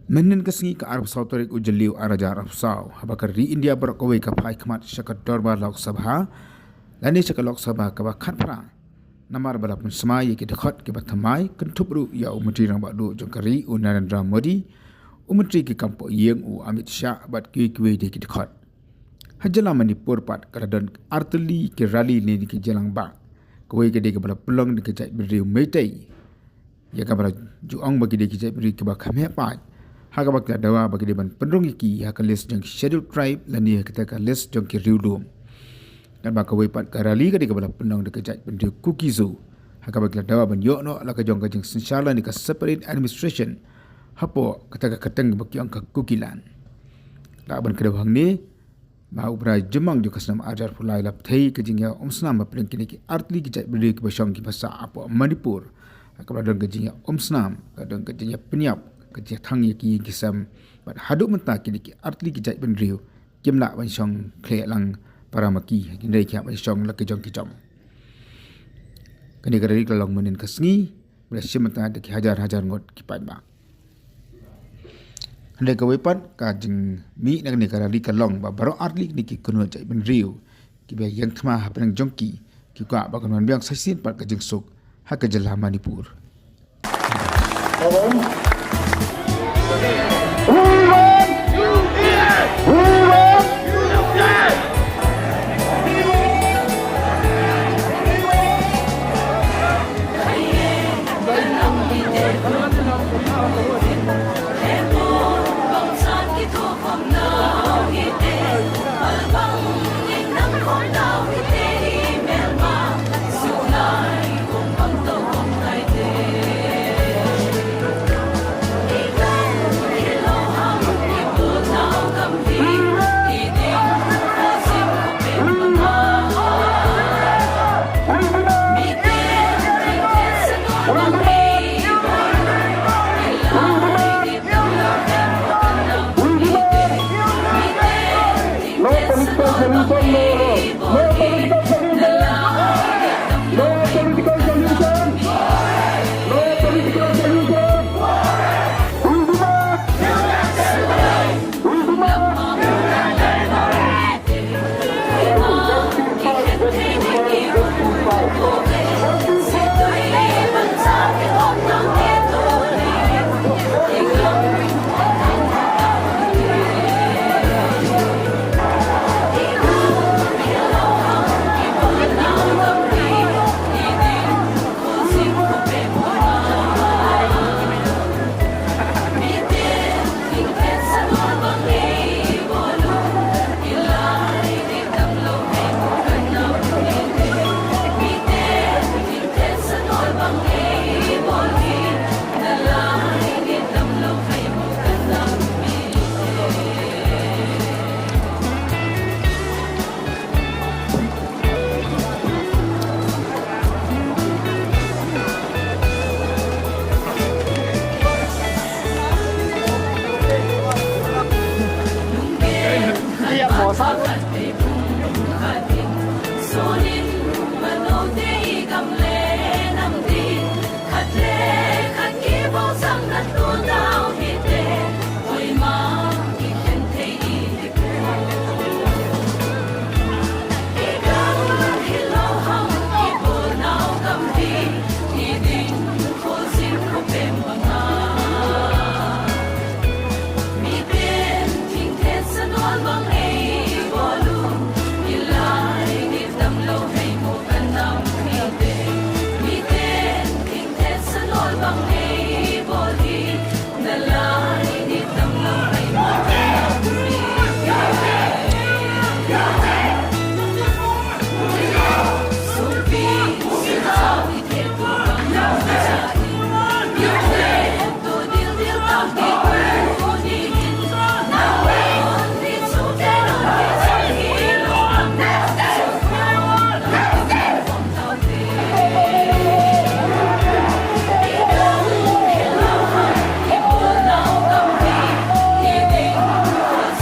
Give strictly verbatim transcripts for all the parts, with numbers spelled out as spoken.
Minin ka sngi ka arphaw sao tarik u Jylliew ar hajar arphaw sao, haba ka ri India baroh kawei ka phai khmat sha ka dorbar Lok Sabha, lani sha ka Lok Sabha kaba khatphra. Namar ba la pynsmai ïa ki dkhot kiba thymmai, kynthup ruh ïa u Myntri Rangbah Duh jong ka ri u Narendra Modi, u Myntri ki kam poh ïing u Amit Shah bad kiwei kiwei de ki dkhot. Ha jylla Manipur pat ka la don artylli ki rally ne ki jylla ba kawei ka dei kaba la pynlong da ka jaitbynriew Meitei. Ïa kaba la ju ong ba ki dei ki jaitbynriew kiba kham heh paid. Ha kaba ki la dawa ba ki dei ban pynrung ïa ki ha ka list jong ki Scheduled Tribe lane ha kata ka list jong ki riewlum. Katba kawei pat ka rally ka dei kaba la pynlong da ka jaitbynriew Kuki-Zo. Ha kaba ki la dawa ban ïoh noh la ka jong ka jingsynshar lane ka separate administration hapoh kata ka kyrteng ba ki ong ka Kukiland. Lah ban kdew hangne, ba u Brai Jymmang jong ka snem ar hajar arphaw lai la pynthei ka jingïaumsnam hapdeng kine ki artylli ki jaitbynriew kiba shong kiba sah hapoh Manipur. Ha kaba la don ka jingïaumsnam, ka don ka jingïapynïap, ka jingthang ïa ki ïing ki sem. Bad haduh mynta kine ki artylli ki jaitbynriew kim lah ban shong khleh lang para ma ki, kin dei ki hap ban shong la ki jong ki jong. Kane ka rally ka la long mynnin ka sngi, ba la shim bynta da ki hajar hajar ngut ki paidbah. Hynrei kawei pat ka jingmih na kane ka rally ka long ba baroh artylli kine ki khynnah jaitbynriew kiba ïeng thma hapdeng jong ki, ki kwah ba kan wan biang sa shisien pat ka jingsuk ha ka jylla Manipur. No political solution, no, no. No political solution. No political solution. No political solution.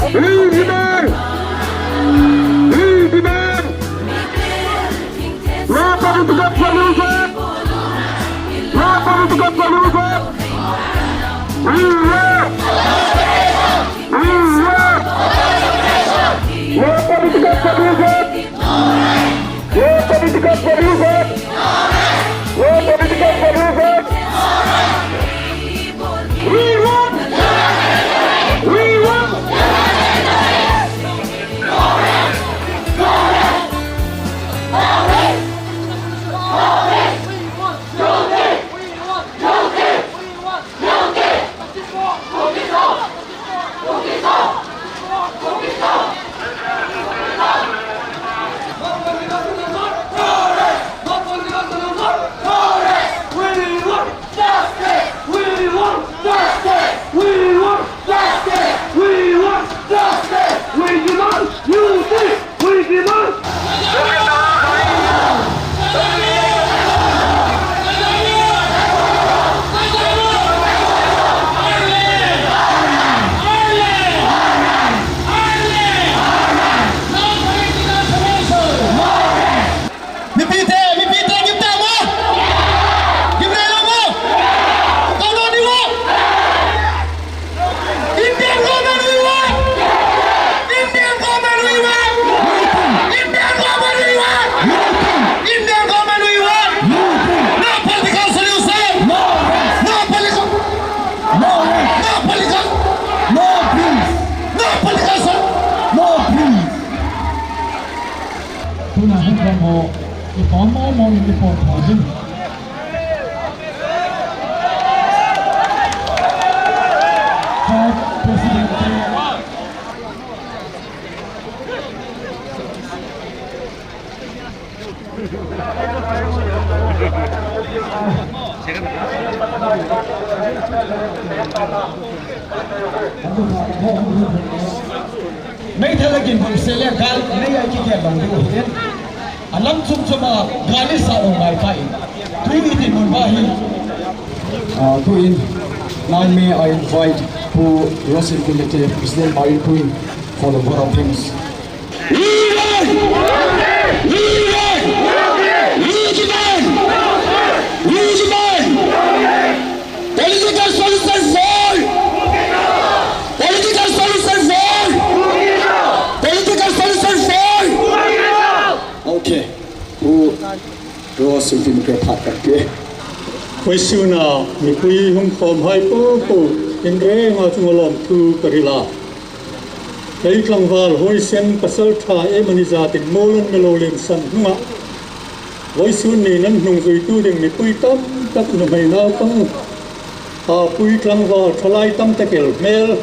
Hey, Jiman! Hey, Jiman! No political solution! No political solution! We want Solution. No political solution. We want. We want. Mipite, mipite, gimnei lou mo? Gimnei lou mo? Kalo ni mo? Indian government we want! Indian government we want! Indian government we want! Indian government we want! No political solution! No political! No political! No peace! No political solution! No peace! Tuna hung pamo, ipamo mo ni po thajin. Meithal a kin bol sele gal, mei a kigel lou diu hin. Alam chom chom a gal i sa u ngai pa in. Tu i ti mun ba hi. Uh, tu in, now may I invite Pu Rosin Pilate, President Marin Pui, for the vote of thanks. We want! We want! We demand! We demand! Political solution for! Political solution for! Political solution for! Okay. Pu Rosin Pilate phat tak ke. Vaisuna mipui hung khom hai popo, in renga chunga lawmthu ka hril a. Ei tlangval huoisen pasalṭha eimani zatin molan milo lemsan hnunga, vawisun ni nan hnungzuitu ding mipui tamtak nuhmei naupang, haopui tlangval ṭhalai tamtak el hmel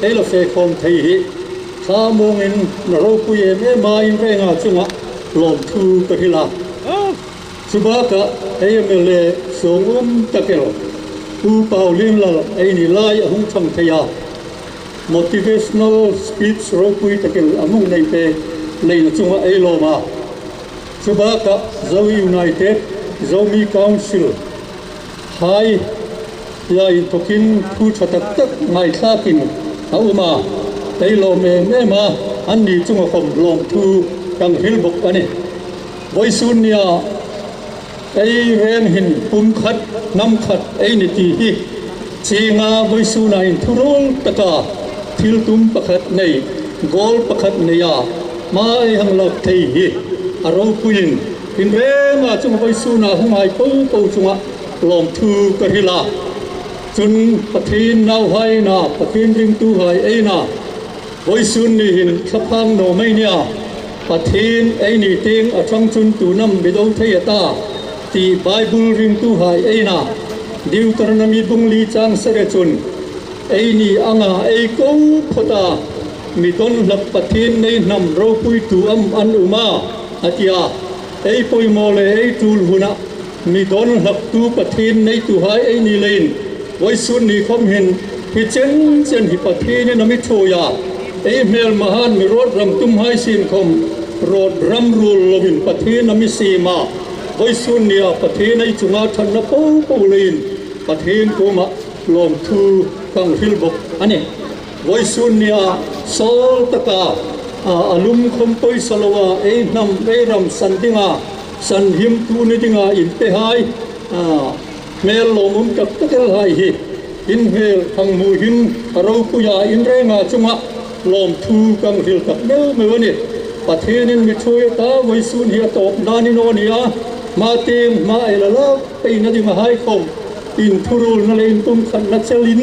ei la fe khawm thei hi tha mawngin na ropui em em a, in renga chunga lawmthu ka hril a. Chubakah ei M L A sawngum tak el Pu Paulinlal eini lai a hung ṭhang thei a, motivational speech ropui tak el a hung nei pek leina chunga ei lawm a. Chubakah Zo United, Zomi Council hai hia inthokin thu ṭha tak tak ngaithlakin a um a, ei lawm em em a, anni chunga khawm lawmthu kan hril bawk a nih. Vawisun nia ei reng hin pumkhat, hnamkhat ei ni ti hi chinga vawisuna in thurul taka thiltum pakhat nei, goal pakhat nei a, hma ei hang lak thei hi a ropuiin, in renga chunga vawisuna hung hai popo chunga lawmthu ka hril a. Chun Pathien nauhai na, Pathien ringtuhai eina, vawisun ni hin thlaphang naw mai nia, Pathien eini tieng a ṭhang chun tu nam mi do thei a ta, ti Bible ringtuhai eina, Deuteronomy bung li chang sari chun, eini anga ei ko phawt a, mi don hlak Pathien nei hnam ropuitu am an um a, a ti a. Ei poimaw le ei tul hunah mi don hlaktu Pathien neituhai ei ni leiin, vawisun ni khawm hin hi chen chen hi Pathienin a mi thuoi a, ei hmelma han mi rawt ram tum hai sien khawm rawt ram ruol loin Pathien a mi siem a, vawisun nia Pathien ei chunga ṭhatna popo leiin Pathien kuomah lawmthu kan hril bawk a nih. Vawisun nia sawl taka, a, a lum khawm poisa loa ei hnam ei ram san dinga, sanhimtu ni dinga inpehai, a, hmel lawmum tak tak el hai hi in hmel hang mu hin a ropuia in renga chunga lawmthu kan hril tak meu meu a nih. Pathen in mi thu e ta, voisun hi a tawp dan in aw ni a, ma teng ma ei la lak peina ding a hai khom, in thurulna le in pumkhatna chelin,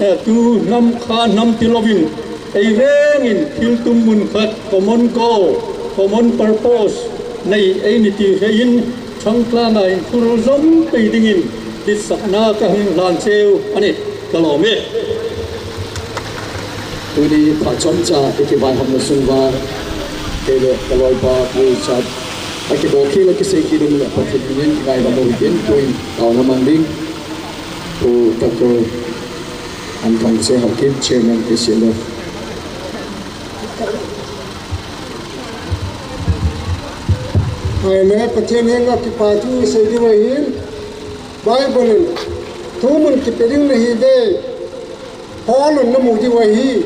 eh, tu hnam kha hnam ti lovin, ei rengin thil tum mun khat, common goal, common purpose, nei ei ni ti hre in, Thangtlanga in thurul zom pei dingin ditsakna ka hung hlan cheu a ni, ka lawm e. Tuni phat chomcha i kivaihawmna sung uva, kei le ka loipa Pu Richard a kibawl khel a kisei khel um le Pathian min in ngaidam u hitin, tuin taona mang ding Pu Doctor Anthong Sehawkip, Chairman K C L F. Ahile Pathian henga kipa thu sei diu ahin, Bible in thumun kipe ding nahi ve, holun namu diu ahi,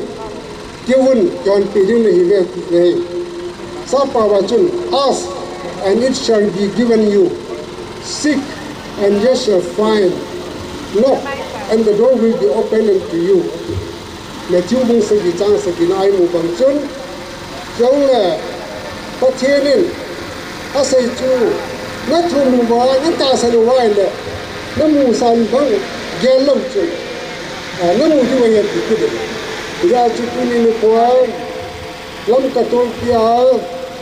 kiuvun kihonpi ding nahi ve, ti ahi. Sappao a chun, "Ask, and it shall be given you. Seek, and ye shall find. Knock, and the door will be opened unto you." Matthew bung sagi chang sagina a imu bang chun, chule Pathian in asei chu, nathumu uva, natahsan uva ahile, namusan bang gel lou chun, ah, namu diu ahi ati kit in. Hijeh chun tuni nikho a, Lamka tulpi a,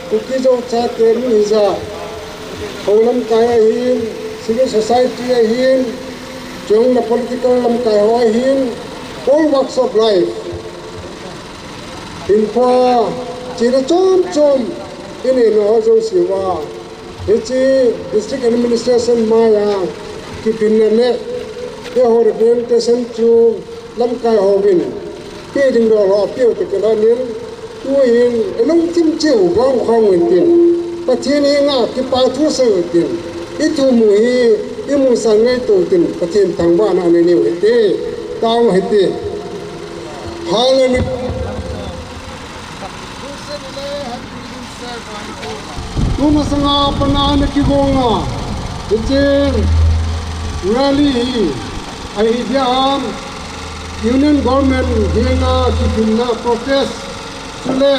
Kuki Zo chate min hijat, hou lamkai ahin, civil society ahin, chule political lamkai ho ahin, all walks of life, hinkhoa chena chom chom inei nau ho jouse uva, hiche district administration maiya kiphinna le eiho representation chu lamkai hovin pe ding dol ho apeu toh kilhonin, tuhin ilungthim cheh u vangkhom u hitin, Pathen henga kipa thu sei u hitin, ithumu hi imusan ngaito u hitin, Pathen thangvahna anei u hite, tao u hite. Hallelujah. Tumasanga pat a ana kigonga hiche rally hi, ahi dia ham, Union Government henga kiphinna protest, chule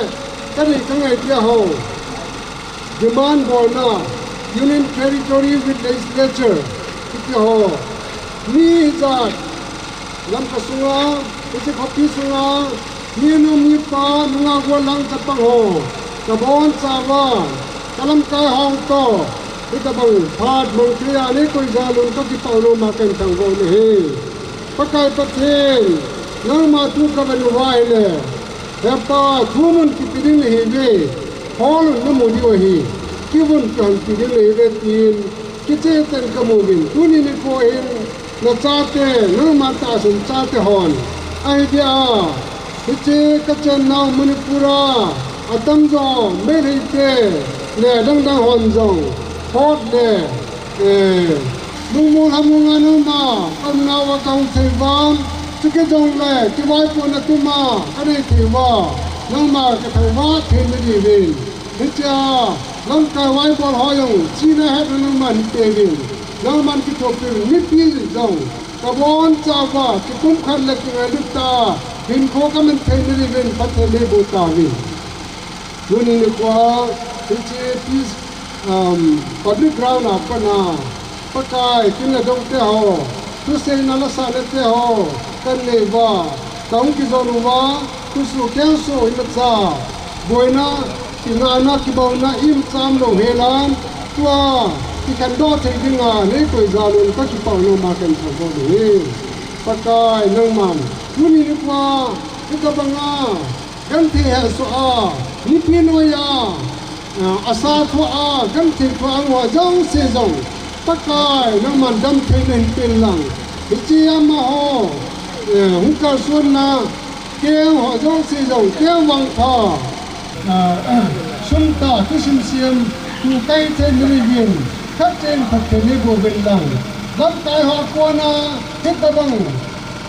kadei kangai dia ho, demand bolna, Union Territory with Legislature, kiti ho, mi hijat, Lamka sunga, hiche khopi sunga, minu mipa, nungah gollhang chapang ho, kabonchauva, kalamkai ho toh, hitobang phat mang thei a neikoi jal un kakipah u nom a kahin thangvah u ahi. Pakai Pathen, nangma thu kaven uva ahile, He Pa, thumun kipe ding nahi ve, holun namu diu ahi, kiuvun kihonpi ding nahi ve, tin kicheh tah in kamu uvin, tuni nikho hin, nachate, nangma tahsan chate hon, ahi dia, hiche kachennau Manipur a, atamjo Meitei te le dangdang hon jong, Hot le, eh, lungmong lhamong a nangma kaumnauva kahung thei uva, chukit jongle kivaipohna tuma kanei thei uva, nangma kathangvah thei nadiuvin, hichea lamkai vaibol ho jong chihna hetna nangman peuvin, nangman kithopi uvin, mipi jong kabonchauva kipumkhat le kingailut tah a hinkho kaman thei nadiuvin Pathen neiboh tauvin. Tuni nikhoa hiche peace, um, public ground a pat a, Pakai, kin le dong te ho, thuseina lasahnate ho kanei uva, kahung kijon uva, thusoh kengsoh imacha, boina, kingahna, kibouna imacha umlou henlang, tua kikhendoh thei dinga neikoi jal un kakipah u nom a kahin thangvah u ahi. Pakai nangman, tuni nikhoa hitobanga genthei hesoh a, mipi noiya, ah, asa thoh a, genthei thoh a hung ho jouse jong, Pakai nangman damtheina hinpen lang, hiche amaho, eh, hung kalsonna keng ho jouse jong keng vangpha, ah, sum tah, thusim siam, tu kai thei nadiuvin, khat cheh in phatthei neiboh uvin lang, lamkai ho a kona hitobang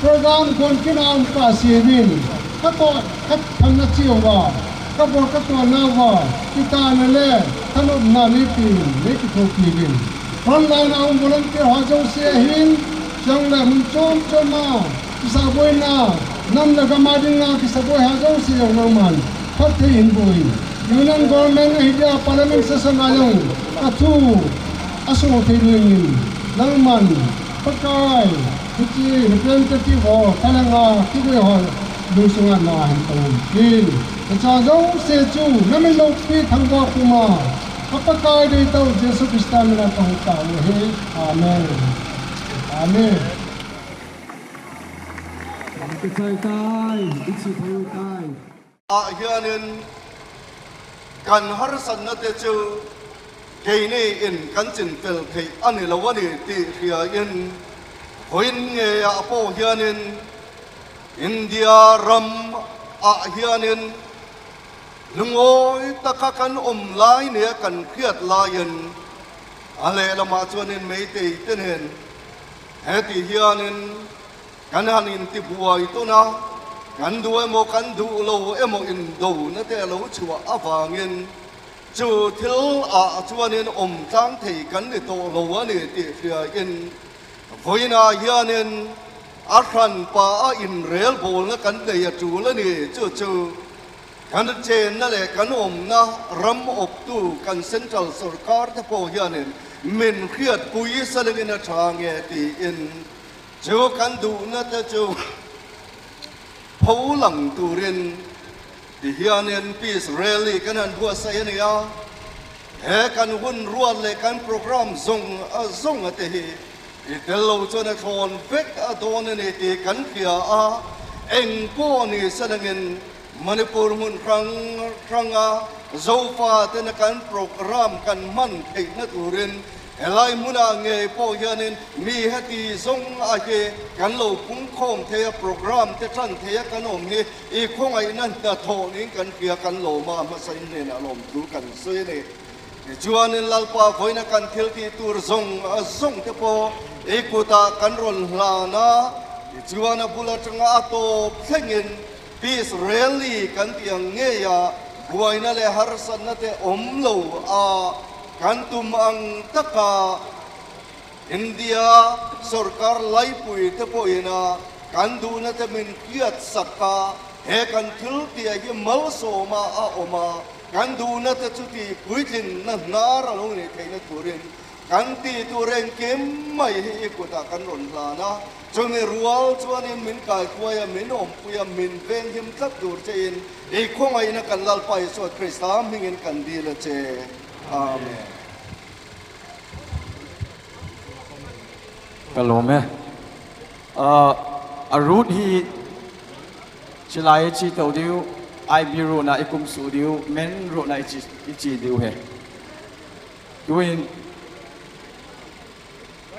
program gon kit a um kahseuvin, katoh, kaphatna cheh uva, kabol katohnauva, kitahna le thanopna neipeuvin, neikithopi uvin. Frontline a um volunteer ho jouse ahin, chule mun chom chom a kisahboina, nam le gam a dinga kisahboi ho jouse jong nangman phatthei in boh in. Union government ahi dia parliament session a jong athu asol thei dingin, nangman Pakai, hiche representative ho thalanga kigui ho lungsunga nahin tong in. Hiche jouse chu namin loupi thangvah puma, ka Pakai deitah u Jesu Christa mina kahung tao u ahi. Amen. Amen. Kichai tai, ichi thang tai. Ah hianin kan harsatna te chu keini in kan chinpel thei ani lou ani ti hria in, vawiin nge a po hianin India ram ah hianin lungawi taka kan um lai nia kan hriat laiin, a leh lamah chuanin Meitei te nen heti hianin kan han intibuai tuna, kan duh emaw, kan duh lo emaw, indona te lo chhuah avangin, chu thil ah chuanin awm tlang thei kan ni tawh lo a ni tih hria in, vawiina hianin a hranpa a inrelbawlna kan nei a tul a ni chu chu. Kan chenna leh kan awmna ram awptu kan central sorkar te pawh hianin min hriatpui sa dingin a ṭha nge tiin chu kan duhna te chu pho lang turin ti hianin peace rally kan han buatsaih a ni a, he kan hun ruat leh kan program zawng a zawng a te hi i tel lo chuan a thlawn vek a dawn a ni tih kan hria a, engpawh ni sa dingin Manipur hmun hrang hranga Zofa tena kan program kan hman theihna turin, helai hmuna ngei pawh hianin mi heti zawng a hi kan lo pungkhawm thei a, program te ṭan thei a kan awm hi i khawngaihna hnathawh niin kan hria kan lawm a, hmasa in hnenah lawmthu kan sawi a ni. Tichuanin Lalpa vawiina kan thil tih tur zawng a zawng te pawh i kutah kan rawn hlan a, tichuan a bul aṭanga a tawp thlengin peace rally kan tih ang ngeia buaina leh harsatna te awm lo a, kan tum ang taka India sorkar laipui te pawhin a kan duhna te min hriat sak a, he kan thil tih hi malsawma a awm a, kan duhna te chu ti puitlinna hnar a lo nei theihna turin kan ti tur engkim mai hi i kutah kan rawn hlan a, chumi rual chuanin min kaikhuai a, min awmpui a, min venghim tlat tur chein i khawngaihna kan Lalpa Isua Krista hmingin kan dil a che. Amen. Ka lawm e. Ah, a route hi chilai i chi to diu, I B route na i kum suh diu, main route na i chi, i chi diu he. Tuin,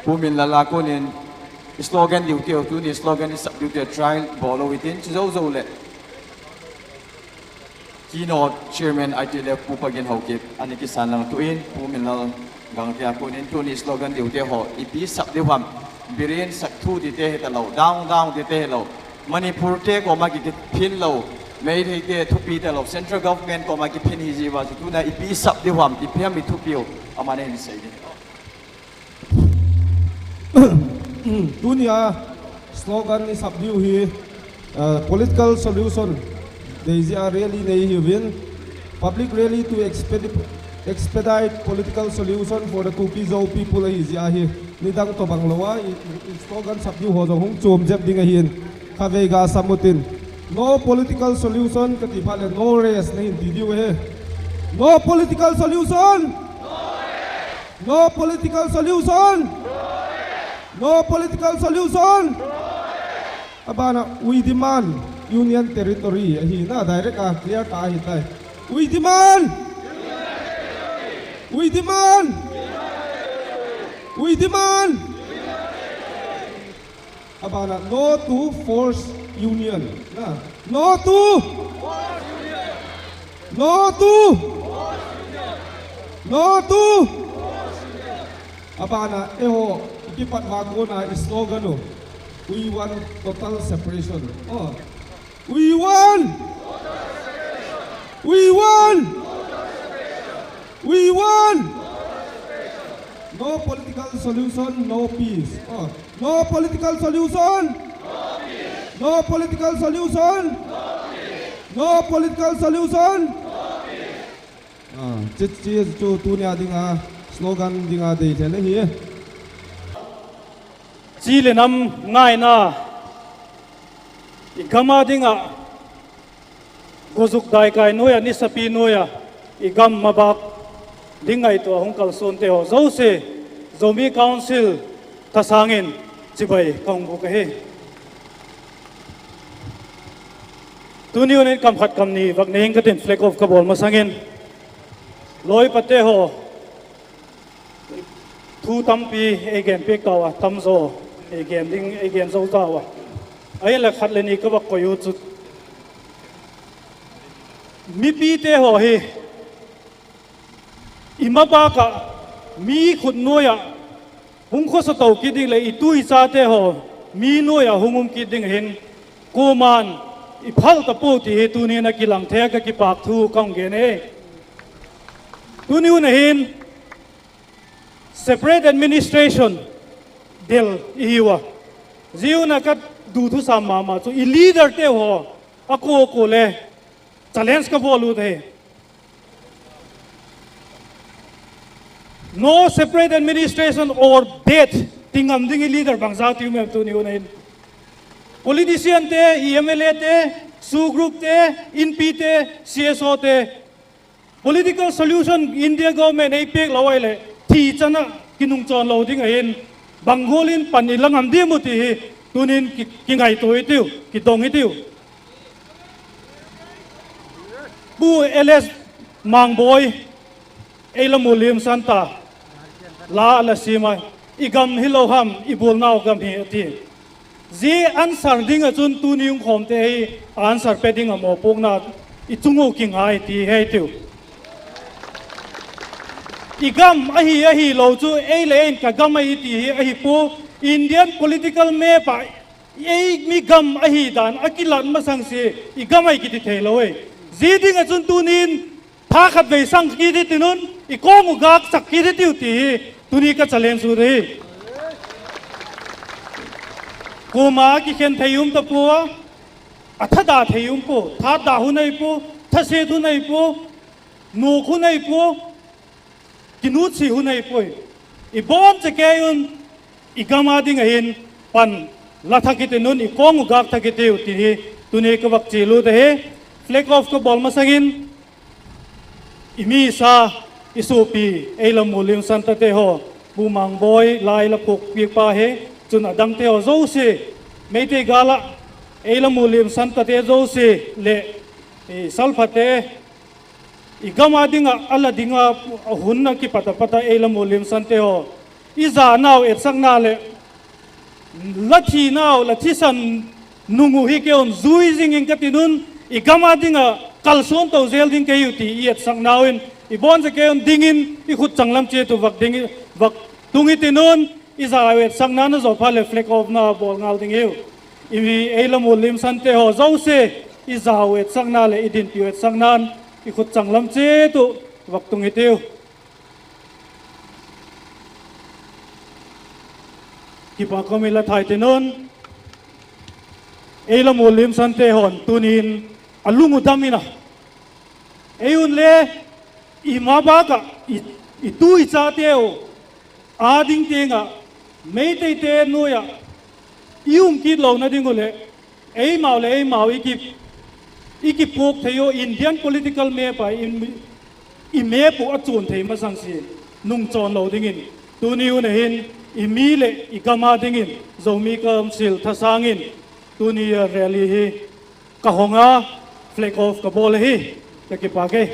Pu Minlal a kunin slogan diu te, tuni slogan i sap diu te, try bol lo hitin, chu zo zo le. Keynote Chairman I T L F Pu Pagin Haokip, ani kisan lang tuin, Pu Minlal Gangte a kunin tuni slogan diu te ho, ipi sap diu ham, Biren sak thu ti te hi ta lo, down, down ti te hi lo, Manipur te koma ki, kiphin lo, Meitei te thupi ta lo, Central Government koma kiphin hi ji va chu tuna ipi sap diu ham, ipi ham i thupi u, amani hin sei ding. Tunia slogan i sap diu hi, uh, political solution. Deijia rally nei hiuvin, public rally to expedi-, expedite political solution for the Kuki Zo people ahi jia hi. Nidang tobang loa, i, i slogan sap diu ho jong hung chom jep ding ahin. Khavei ga samutin. No political solution kati phat le no rest nahin ti diu ahi. No political solution! No political solution! No political solution! Abana, we demand union territory. Ahi na, direct a clear ta ahi tai. We demand! We demand! We demand! Abana, no to force union. Na, no to! No to! No to! Abana, eiho, kipat va kona i slogan u. We want total separation. Oh. We want! We want! We want! No political solution, no peace. Oh. No political solution! No political solution! No political solution! Ah, che, che chu tunia dinga slogan dinga dei thei le hi. Chi le nam ngaina, i gam a dinga, gozuk daikai noiya, nisapi noiya, i gam mabak ding ngaito a hung kalson te ho jouse, Zomi Council thasangin chibai kahung buk ahi. Tuni unin kam khat kam ni vak nei ing katin flag off kabol masangin, loipa te ho, thu tampi eigen pek tauva, tamjo eigen ding, eigen jou tauva. Ahinla khat le ni kavak koi u chu, mipi te ho hi, i mabak a, mi khut noiya hung khosa to kit ding le i tu i cha te ho mi noiya hung um kit ding ahin, koiman i phal tapou ti hi tunin akilang thei a kakipak thu kahung gen e. Tuni un ahin, separate administration del ihiuva, jeh un a kadu thusam mama chu i leader te ho, ako ako le challenge kabol u te. No separate administration or death ti ngam ding i leader bangja ti um em tuni un ahin. Politician te, i M L A te, SoO group te, Inpi te, C S O te, political solution India government eipek lou ahile, thi chana kinungchon lou ding ahin, bang gol in pan i la ngam diu ti hi, tunin ki, kingaito i tiu, kidong i tiu. Pu L S Mangboi, ei la mulim santa, la la sima, i gam hilou ham, i bolnau gam hi ati. Ji answer ding a chun tuni hung khom te hi answer pe ding a mopukna i chung u kingai ti hi tiu. I gam ahi, ahilou chu ei le ei in ka gam ahi ti hi ahi pu, Indian political map a ei mi gam ahi dan akilat masang si i gam ahi kiti thei lou e. Ji ding a chun tunin tha khat vei sang kiti tinun i kong u gak sak kiti tiu ti hi tuni ka challenge u hi. Koima kikhen thei um tapou a, athada thei um pou, thada hu nei pou, thase hu nei pou, nu hu nei pou, kinutsi hu nei pou. I boncha kei un i gam a ding ahin pan la tha kiti nun i kong u gak tha kiti u ti hi tuni ka vak chilu te hi. Flag off ka bol masangin i mi sa, i sopi, ei la mulim santa te ho, Pu Mangboi, lai la puk pi pa hi, chun adang te ho jouse, Meitei gal a, ei la mulim santa te jouse, le, i salpha te, i gam a dinga, ala dinga, hun na kipata pata ei la mulim sante ho. I ja nau etsakna le, la thi nau, la thisan nung u hi kei un jui jing in ka tinun, i gam a dinga kalson to jel ding kei u ti i etsaknau in, i boncha kei un dingin, i khut changlam che tu vak ding, vak tung i tinun, i ja u etsakna na jo pha le flag off na bol ngal ding hiu. I mi ei la mulim sante ho jouse, i ja u etsakna le i dinpi u etsaknan, i khut changlam che tu vak tung i tiu. Kipa komi la thai tinun, ei la mulim sante hon tunin alung u dam ina. Ei un le, i mabak a, i, i tu i cha teu, a ding tenga, Meitei te noiya, i um kit louna ding u le, eimau le eimau i ki, i kipuk thei u Indian political map a, i, i map u achun thei masang si, nungchon lou dingin, tuni u na hin, i mi le i gam a dingin, Zomi Council thasangin, tuni a rally hi, ka hong a, flag off ka bol hi, ka kipak e.